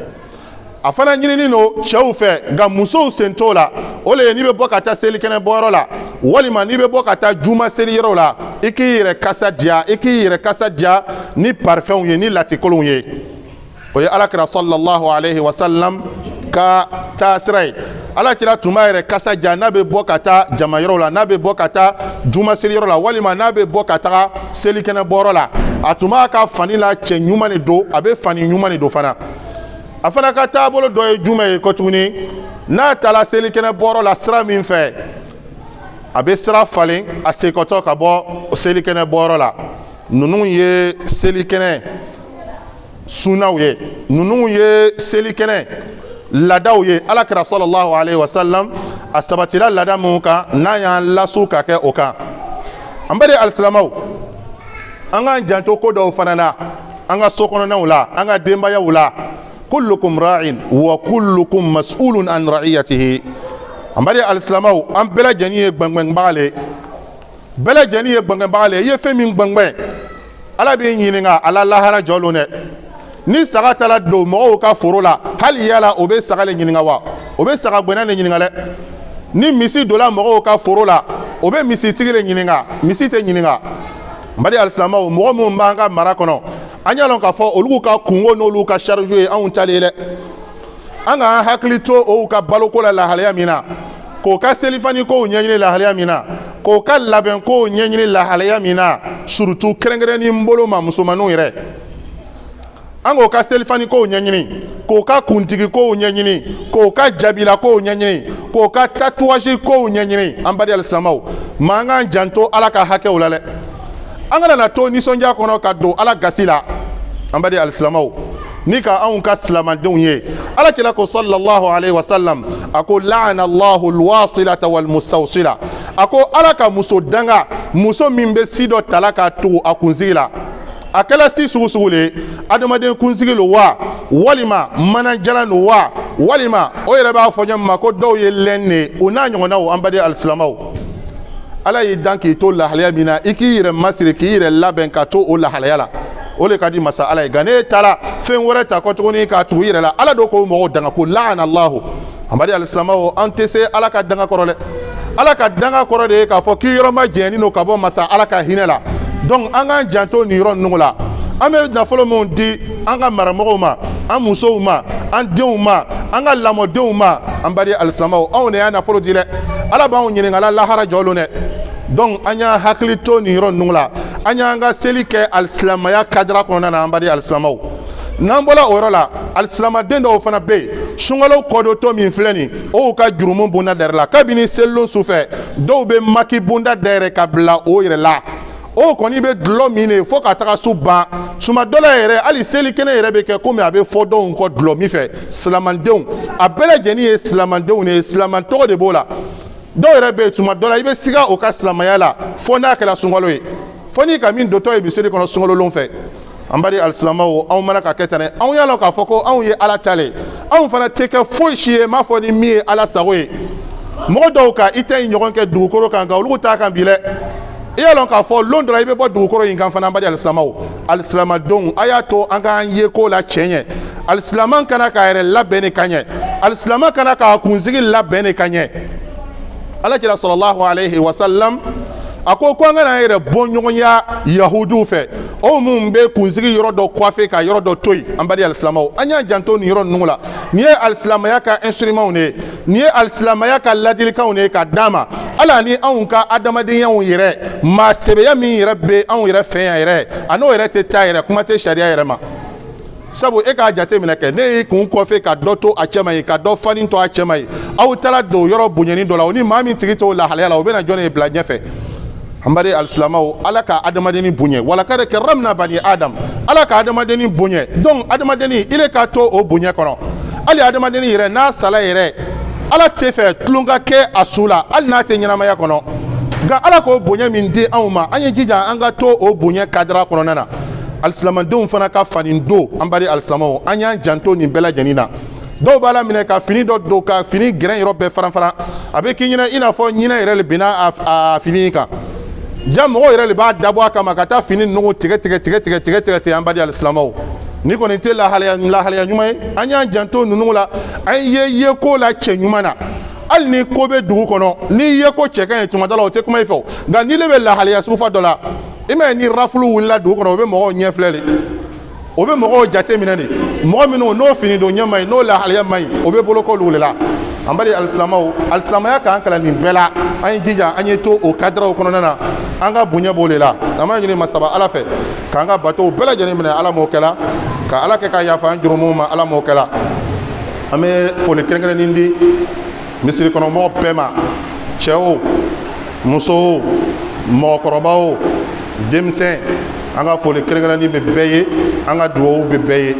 a fana ɲinini don cɛw fɛ, nka musow sen t'o la. O le ye n'i bɛ bɔ ka taa selikɛnɛ bɔyɔrɔ la, walima n'i bɛ bɔ ka taa juma seli yɔrɔ la, i k'i yɛrɛ kasa diya, i k'i yɛrɛ kasa diya ni parifɛnw ye, ni latikolonw ye. O ye Alakira sallallahu alayhi wa sallam ka taasira ye. Alakira tun b'a yɛrɛ kasa diya n'a bɛ bɔ ka taa jama yɔrɔ la, n'a bɛ bɔ ka taa juma seli yɔrɔ la, walima n'a bɛ bɔ ka taga selikɛnɛ bɔyɔrɔ la. A tun b'a ka fani la cɛ ɲuman de don, a bɛ fani ɲuman de don fana. A fana ka taabolo dɔ ye jumɛn ye ko tuguni? N'a taara selikɛnɛ bɔyɔrɔ la sira min fɛ, a bɛ sira falen a segintɔ ka bɔ selikɛnɛ bɔyɔrɔ la. Ninnu ye selikɛnɛ sunaw ye, ninnu ye selikɛnɛ laadaw ye. Ala kira sallallahu alayhi wa sallam a sabatila laada minnu kan, n'a y'an lasu ka kɛ o kan. An baden alisilamaw, an k'an janto ko dɔw fana na an ka so kɔnɔnaw la, an ka denbayaw la. Kullukum ra'in wa kullukum mas'ulun an ra'iyatihi. An baden alisilamaw, an bɛɛ lajɛlen ye gbɛngbɛnbaga le, bɛɛ lajɛlen ye gbɛngbɛnbaga le. I ye fɛn min gbɛngbɛn, Ala b'i ɲininka a la lahara jɔ lon dɛ. Ni saga taara don mɔgɔw ka foro la, hali yala o bɛ saga le ɲininka wa? O bɛ saga gbɛnna de ɲininka dɛ. Ni misi donna mɔgɔw ka foro la, o bɛ misitigi de ɲininka, misi tɛ ɲininka. N baden alisilamɛw, mɔgɔ minnu b'an ka mara kɔnɔ, an y'a lɔn k'a fɔ olu ka kunko n'olu ka charge ye anw ta le ye dɛ. An k'an hakili to o ka baloko la lahalaya min na, k'o ka selifani kow ɲɛɲini lahalaya min na, k'o ka labɛn kow ɲɛɲini lahalaya min na, surtout kɛrɛnkɛrɛnni bolo ma musomaninw yɛrɛ, an k'o ka selifani kow ɲɛɲini, k'o ka kuntigi kow ɲɛɲini, k'o ka jabila kow ɲɛɲini, k'o ka tatouage kow ɲɛɲini. An baden alisilamɛw, ma an k'an janto Ala ka hakɛw la dɛ. An kana na to nisɔndiya kɔnɔ ka don Ala gasi la. An baden alisilamɛw, ni ka anw ka silamadenw ye, Ala kira ko sallallahu alaihi wasallam, a ko la'ana Allahu alwasilata walmustawsila. A ko Ala ka muso danga, muso min bɛ si dɔ tala k'a tugu a kunsigi la. A kɛla si sugu sugu le ye, adamaden kunsigi lo wa, walima manajalan lo wa, walima o yɛrɛ b'a fɔ ɲɔgɔn ma ko dɔw ye lɛn de ye, o n'a ɲɔgɔnnaw. An baden alisilamɛw, Ala y'i dan k'i to lahalaya min na, i k'i yɛrɛ masiri, k'i yɛrɛ labɛn ka to o lahalaya la, o le ka di masa Ala ye. Nka n'e taara fɛn wɛrɛ ta kɔ tuguni k'a tugu i yɛrɛ la, Ala do k'o mɔgɔw danga ko laana Allahu. An baden alisilamɛw, an tɛ se Ala ka danga kɔrɔ dɛ. Ala ka danga kɔrɔ de ye k'a fɔ k'i yɔrɔ ma jɛni don ka bɔ masa Ala ka hinɛ la. Donc an k'an janto nin yɔrɔ ninnu la. An bɛ nafolo minnu di an ka maramɔgɔw ma, an musow ma, an denw ma, an ka lamɔdenw ma. An baden alisilamaw, anw de y'a nafolo di dɛ. Ala b'anw ɲininka la lahara jɔ lon dɛ. Donc an y'an hakili to nin yɔrɔ ninnu la, an y'an ka seli kɛ alisilamaya kadira kɔnɔna na. An baden alisilamɛw, n'an bɔra o yɔrɔ la, alisilamaden dɔw fana bɛ yen, sunkalo kɔdotɔ min filɛ nin, o y'u ka jurumu bonda dayɛlɛ la kabini selilon su fɛ. Dɔw bɛ maki bonda dayɛlɛ ka bila o yɛrɛ la, o kɔni bɛ dulɔ min de fo ka taga su ban. Suma dɔ la yɛrɛ, hali selikɛnɛ yɛrɛ bɛ kɛ komi a bɛ fɔ dɔw kɔ dulɔ min fɛ. Silamadenw, a bɛɛ lajɛlen ye silamadenw de ye, silaman tɔgɔ de b'o la. Dɔw yɛrɛ bɛ yen, tuma dɔ la i bɛ siga o ka silamɛya la fo n'a kɛra sunkalo ye, fo n'i ka min dontɔ ye misiri kɔnɔ sunkalolon fɛ. An baden alisilamɛw, anw mana ka kɛ tan dɛ, anw y'a lɔn k'a fɔ ko anw ye Ala ta le, anw fana tɛ kɛ foyi si ye m'a fɔ ni min ye Ala sago ye. Mɔgɔ dɔw ka i tɛ ɲɔgɔn kɛ dugukolo kan, nka olu t'a kan bi dɛ. I y'a lɔn k'a fɔ lon dɔ la i bɛ bɔ dugukolo in kan fana. An baden alisilamɛw, alisilamɛdenw, a y'a to an k'an ye ko la cɛn ɲɛ. Alisilamɛ kana k'a yɛrɛ labɛn de ka ɲɛ, alisilamɛ kana k'a kunsigi labɛn de ka ɲɛ. Ala kira sɔlɔlahu alayhi wa sallam a ko ko an kana an yɛrɛ bɔ ɲɔgɔnya yahudiw fɛ, o minnu bɛ kunsigi yɔrɔ dɔ coiffer ka yɔrɔ dɔ to yen. An baden alisilamɛw, an y'an janto nin yɔrɔ ninnu la. Nin ye alisilamɛya ka instrumentw de ye, nin ye alisilamɛya ka ladilikanw de ye ka d'an ma. Ala ni anw ka adamadenyaw yɛrɛ, maa sɛbɛya min yɛrɛ bɛ anw yɛrɛ fɛ yan yɛrɛ, a n'o yɛrɛ tɛ taa yɛrɛ, kuma tɛ sariya yɛrɛ ma. Sabu e k'a jate minɛ kɛ, ne y'i kun coiffer ka dɔ to a cɛma ye, ka dɔ fani to a cɛma ye, aw taara don yɔrɔ bonyani dɔ la, o ni maa min tigi t'o lahalaya la, o bɛna jɔn de bila ɲɛfɛ? An baden alisilamɛw, Ala ka adamadenni bonya, walakad karamna bani adam, Ala ka adamadenni bonya. Donc adamadenni, ile ka to o bonya kɔnɔ. Hali adamadenni yɛrɛ n'a sala yɛrɛ, Ala tɛ fɛ tulon ka kɛ a su la, hali n'a tɛ ɲɛnamaya kɔnɔ. Nka Ala k'o bonya min di anw ma, an ye jija an ka to o bonya kadira kɔnɔna na. Alisilamɛdenw fana ka fani don. An baden alisilamɛw, an y'an janto nin bɛɛ lajɛlen na. Dɔw b'a la minɛ ka fini dɔ don ka fini gɛrɛn yɔrɔ bɛɛ faran faran, a bɛ k'i ɲɛna i n'a fɔ ɲinɛ yɛrɛ de binna a fini kan. Ja mɔgɔw yɛrɛ de b'a dabɔ a kama ka taa fini ninnu tigɛ tigɛ tigɛ tigɛ tigɛ tigɛ ten. An baden alisilamɛw, ni kɔni tɛ lahalaya lahalaya ɲuman ye. An y'an janto ninnu la, an ye yeko la cɛ ɲuman na. Hali ni ko bɛ dugu kɔnɔ, n'i ye ko cɛ ka ɲi, tuma dɔ la o tɛ kuma i fɛ o. Nka n'i le bɛ lahalaya sugufa dɔ la, i m'a ye ni rafulu wulila dugu kɔnɔ, o bɛ mɔgɔw ɲɛ filɛ de, o bɛ mɔgɔw jate minɛ de. Mɔgɔ minnu n'o fini don ɲɛ man ɲi, n'o lahalaya man ɲi, o bɛ boloko olu de la. An baden alisilamɛw, alisilamɛya k'an kalan nin bɛɛ la. An ye jija an ye to o kadiraw kɔnɔna na, an ka bonya b'o de la. An b'a ɲini masaba Ala fɛ k'an ka batow bɛɛ lajɛlen minɛ, Ala m'o kɛla, ka Ala kɛ ka yafa an jurumuw ma, Ala m'o kɛla. An bɛ foli kɛrɛnkɛrɛnnen di misiri kɔnɔmɔgɔ bɛɛ ma, cɛ o, muso o, mɔgɔkɔrɔba o, denmisɛn. An ka foli kɛrɛnkɛrɛnnen bɛ bɛɛ ye, an ka dugawu bɛ bɛɛ ye.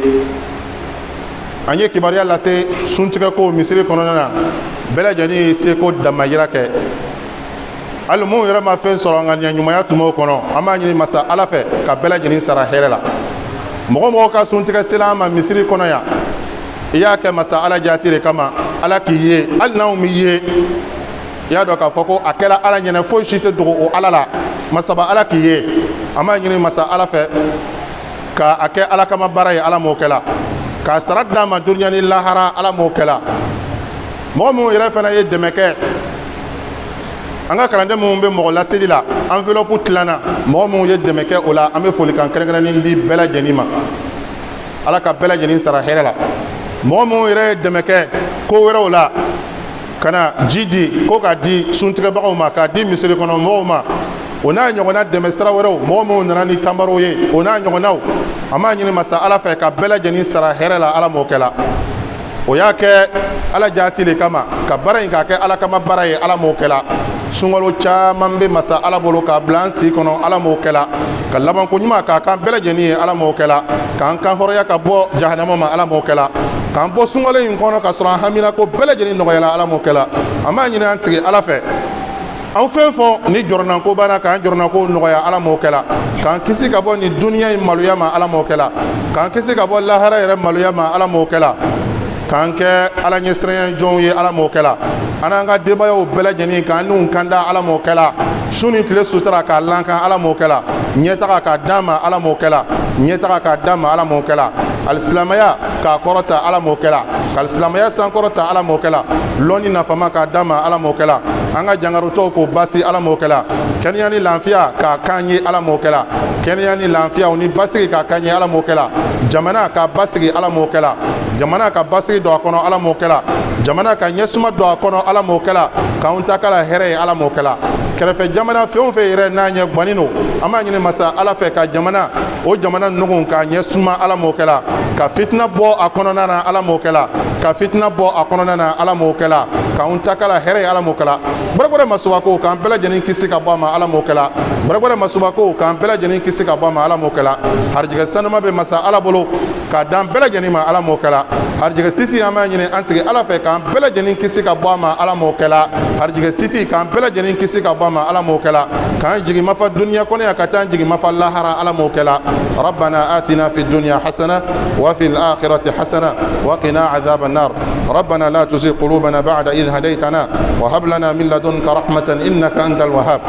An ye kibaruya lase suntigɛko misiri kɔnɔna na, bɛɛ lajɛlen ye seko damayira kɛ. Hali minnu yɛrɛ ma fɛn sɔrɔ, ŋaniya ɲumanya tun b'o kɔnɔ. An b'a ɲini masa Ala fɛ ka bɛɛ lajɛlen sara hɛrɛ la. Mɔgɔ mɔgɔ ka suntigɛ sela an ma misiri kɔnɔ yan, i y'a kɛ masa Ala jaati de kama, Ala k'i ye. Hali n'anw m'i ye, i y'a dɔn k'a fɔ ko a kɛra Ala ɲɛna, foyi si tɛ dogo o Ala la. Masaba Ala k'i ye. An b'a ɲini masa Ala fɛ ka a kɛ Ala kama baara ye, Ala m'o kɛla, k'a sara d'a ma duniya ni lahara, Ala m'o kɛla. Mɔgɔ minnu yɛrɛ fana ye dɛmɛ kɛ, an ka kalanden minnu bɛ mɔgɔ laseli la, enveloppe tilanna, mɔgɔ minnu ye dɛmɛ kɛ o la, an bɛ folikan kɛrɛnkɛrɛnnen di bɛɛ lajɛlen ma. Ala ka bɛɛ lajɛlen sara hɛrɛ la. Mɔgɔ minnu yɛrɛ ye dɛmɛ kɛ ko wɛrɛw la, ka na ji di ko k'a di suntigɛbagaw ma, k'a di misiri kɔnɔ mɔgɔw ma, o n'a ɲɔgɔnna dɛmɛ sira wɛrɛw, mɔgɔ minnu nana ni tanbarow ye, o n'a ɲɔgɔnnaw, an b'a ɲini masa Ala fɛ ka bɛɛ lajɛlen sara hɛrɛ la, Ala m'o kɛla. O y'a kɛ Ala jaati de kama, ka baara in k'a kɛ Ala kama baara ye, Ala m'o kɛla. Sunkalo caman bɛ masa Ala bolo k'a bila an si kɔnɔ, Ala m'o kɛla, ka labanko ɲuman k'a kan bɛɛ lajɛlen ye, Ala m'o kɛla, k'an kan hɔrɔnya ka bɔ jahanama ma, Ala m'o kɛla, k'an bɔ sunkalo in kɔnɔ ka sɔrɔ an hamina ko bɛɛ lajɛlen nɔgɔyala, Ala m'o kɛla. An b'a ɲini an tigi Ala fɛ, an fɛn fɔ ni jɔrɔnanko banna, k'an jɔrɔnanko nɔgɔya, Ala m'o kɛla, k'an kisi ka bɔ nin duniya in maloya ma, Ala m'o kɛla, k'an kisi ka bɔ lahara yɛrɛ maloya ma, Ala m'o kɛla, k'an kɛ Ala ɲɛsiranya jɔnw ye, Ala m'o kɛla, an n'an ka denbayaw bɛɛ lajɛlen k'an n'u kanda, Ala m'o kɛla, su ni tile sutura k'a lankan, Ala m'o kɛla, ɲɛtaga k'a d'an ma, Ala m'o kɛla. Ɲɛtaga k'a d'an ma, Ala m'o kɛla. Alisilamaya k'a kɔrɔta, Ala m'o kɛla. Ka alisilamaya sankɔrɔta, Ala m'o kɛla. Lɔnni nafama k'a d'an ma, Ala m'o kɛla. An ka jangarutɔw k'o basi, Ala m'o kɛla. Kɛnɛya ni lafiya k'a k'an ye, Ala m'o kɛla. Kɛnɛya ni lafiyaw ni basigi k'a k'an ye, Ala m'o kɛla. Jamana ka basigi, Ala m'o kɛla. Jamana ka basigi don a kɔnɔ, Ala m'o kɛla. Jamana ka ɲɛsuma don a kɔnɔ, Ala m'o kɛla. K'anw ta kala hɛrɛ ye, Ala m'o kɛla. Kɛrɛfɛ jamana fɛn o fɛn yɛrɛ n'a ɲɛ gwannen don, an b'a ɲini Masa Ala fɛ ka jamana o jamana nugu k'a ɲɛ suma, Ala m'o kɛla. Ka fitina bɔ a kɔnɔna na, Ala m'o kɛla. Ka fitina bɔ a kɔnɔna na, Ala m'o kɛla. K'anw ta kala hɛrɛ ye, Ala m'o kɛla. Gbɛrɛgbɛrɛ masubako k'an bɛɛ lajɛlen kisi ka bɔ a ma, Ala m'o kɛla. Gbɛrɛgbɛrɛ masubako k'an bɛɛ lajɛlen kisi ka bɔ a ma, Ala m'o kɛla. Harijɛgɛ sanuma bɛ Masa Ala bolo k'a d'an bɛɛ lajɛlen ma, Ala m'o kɛla. Harijɛgɛ sisi, an b'a ɲini an tigi Ala fɛ k'an bɛɛ lajɛlen kisi ka bɔ a ma, Ala m'o kɛla. Harijɛgɛ siti k'an bɛɛ lajɛlen kisi ka bɔ a ma, Ala m'o kɛla. K'an jigi mafa duniya kɔnɔ yan ka taa an jigi mafa lahara, Ala m'o kɛla. ربنا آتنا في الدنيا حسنة وفي الآخرة حسنة وقنا عذاب النار. ربنا لا تزغ قلوبنا بعد إذ هديتنا وهب لنا من لدنك رحمة إنك أنت الوهاب.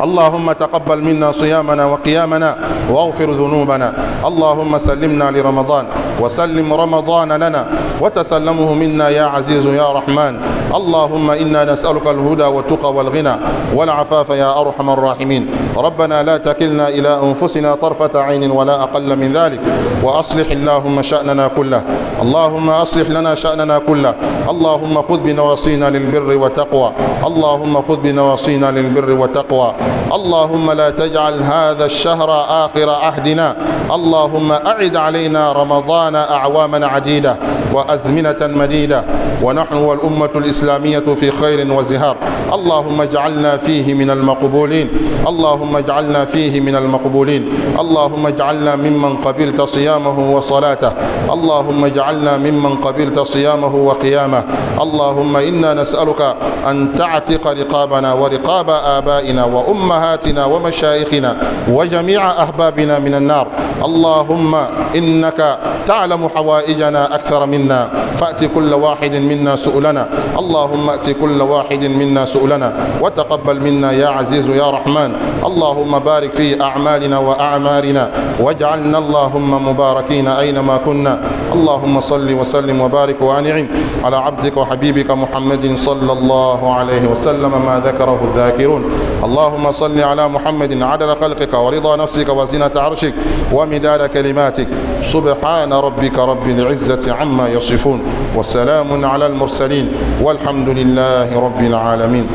اللهم تقبل منا صيامنا وقيامنا واغفر ذنوبنا. اللهم سلمنا لرمضان وسلم رمضان لنا وتسلمه منا يا عزيز يا رحمن. اللهم إنا نسألك الهدى والتقى والغنى والعفاف يا أرحم الراحمين. ربنا لا تكلنا إلى أنفسنا طرفة عين ولا أقل من ذلك، وأصلح اللهم شأننا كله. اللهم أصلح لنا شأننا كله. اللهم خذ بنواصينا للبر والتقوى. اللهم خذ بنواصينا للبر والتقوى. اللهم لا تجعل هذا الشهر آخر عهدنا. اللهم أعد علينا رمضان أعواما عديدة وأزمنة مديدة ونحن والأمة الإسلامية في خير وزهار. اللهم اجعلنا فيه من المقبولين. اللهم اجعلنا فيه من المقبولين. اللهم اجعلنا ممن قبلت صيامه وصلاته. اللهم اجعلنا ممن قبلت صيامه وقيامه. اللهم إنا نسألك أن تعتق رقابنا ورقاب آبائنا وأمهاتنا ومشايخنا وجميع أحبابنا من النار. اللهم إنك تعلم حوائجنا أكثر منا، فأت كل واحد منا سؤلنا. اللهم أت كل واحد منا سؤلنا وتقبل منا يا عزيز يا رحمن. اللهم بارك في أعمالنا وأعمارنا واجعلنا اللهم مباركين أينما كنا. اللهم صل وسلم وبارك وأنعم على عبدك وحبيبك محمد صلى الله عليه وسلم ما ذكره الذاكرون. اللهم صل على محمد عدد خلقك ورضا نفسك وزنة عرشك ومداد كلماتك. سبحان ربك رب العزة عما يصفون وسلام على المرسلين والحمد لله رب العالمين.